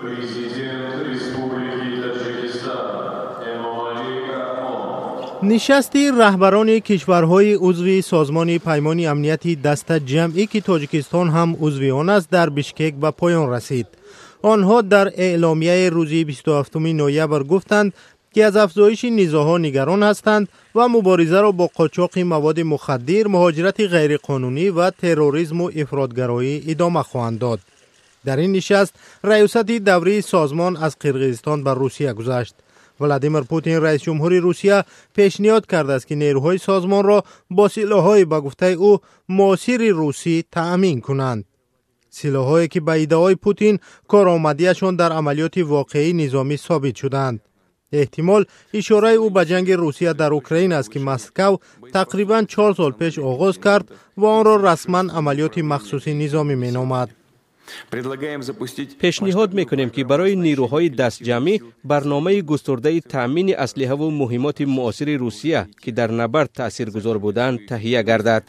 Президент Республики Таджикистан Эмомали Рахмон. Нишасти раҳбарони кишварҳои узви Созмони Паймони Амнияти Дастаҷамъӣ, ки Тоҷикистон ҳам узви он аст, дар Бишкек ба поён расид. Онҳо дар эъломияи рӯзи 27 ноябр гуфтанд, ки аз афзоиши низоъҳо нигарон ҳастанд ва муборизаро бо қочоқи маводи мухаддир, муҳоҷирати ғайриқонунӣ ва терроризму ифротгароӣ идома хоҳанд дод. Дар ин нишаст раёсати даврии созмон аз Қирғизистон ба Русия гузашт. Владимир Путин, раисҷумҳури Русия, пешниҳод кардааст, ки нерӯҳои созмонро бо силоҳҳои, ба гуфтаи ӯ, муосири русӣ таъмин кунанд, силоҳҳое ки, ба иддаои Путин, коромадиашон дар амалиёти воқеии низомӣ собит шудаанд. Эҳтимол, ишораи ӯ ба ҷанги Русия дар Украина аст, ки Москав тақрибан 4 сол пеш оғоз кард ва онро расман амалиёти махсуси низомӣ меномад. Пешниҳод мекунем, ки барои нирӯҳои дастҷамъӣ барномаи густурдаи таъмини аслиҳаву муҳимоти муосири Русия, ки дар набард таъсиргузор буданд, таҳия гардад.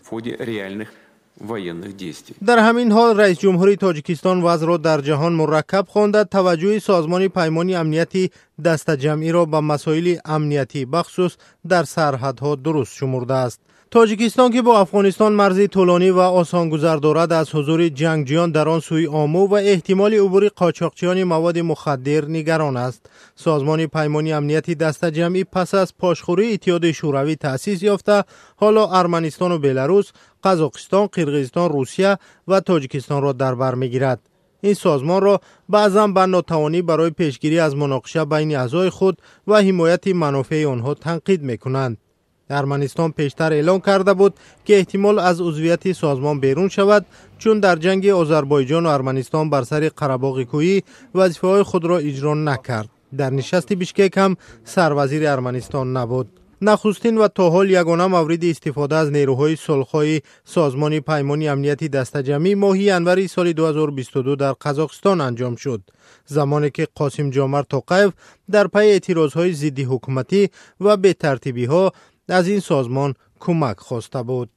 Дар ҳамин ҳол раисҷумҳури Тоҷикистон вазъро дар ҷаҳон мураккаб хонда, таваҷҷӯҳи Созмони Паймони Амнияти Дастаҷамъиро ба масоили амниятӣ, бахусус дар сарҳадҳо, дуруст шумурдааст. Тоҷикистон, ки бо Афғонистон марзи тӯлонӣ ва осонгузар дорад, аз ҳузури ҷангҷиён дар он сӯи Омӯ ва эҳтимоли убури қочоқчиёни маводи мухаддир нигарон аст. Созмони Паймони Амнияти Дастаҷамъӣ пас аз пошхӯрии Иттиҳоди Шӯравӣ таъсис ёфта, ҳоло Арманистону Беларус, Қазоқистон, Қирғизистон, Русия ва Тоҷикистонро дар бар мегирад. Ин созмонро баъзан ба нотавонӣ барои пешгирӣ аз муноқиша байни аъзои худ ва ҳимояти манофеи онҳо танқид мекунанд. Арманистон пештар эълон карда буд, ки эҳтимол аз узвияти созмон берун шавад, чун дар ҷанги Озарбойҷону Арманистон бар сари Қарабоғи Кӯҳӣ вазифаҳои худро иҷро накард. Дар нишасти Бишкек ҳам сарвазири Арманистон набуд. Нахустин ва то ҳол ягона мавриди истифода аз нерӯҳои сулҳхоҳи Созмони Паймони Амнияти Дастаҷамъӣ моҳи январи соли 2022 дар Қазоқистон анҷом шуд, замоне ки Қосим Ҷомарт Тоқаев дар пайи эътирозҳои зиддиҳукуматӣ ва бетартибиҳо аз ин созмон кӯмак хоста буд.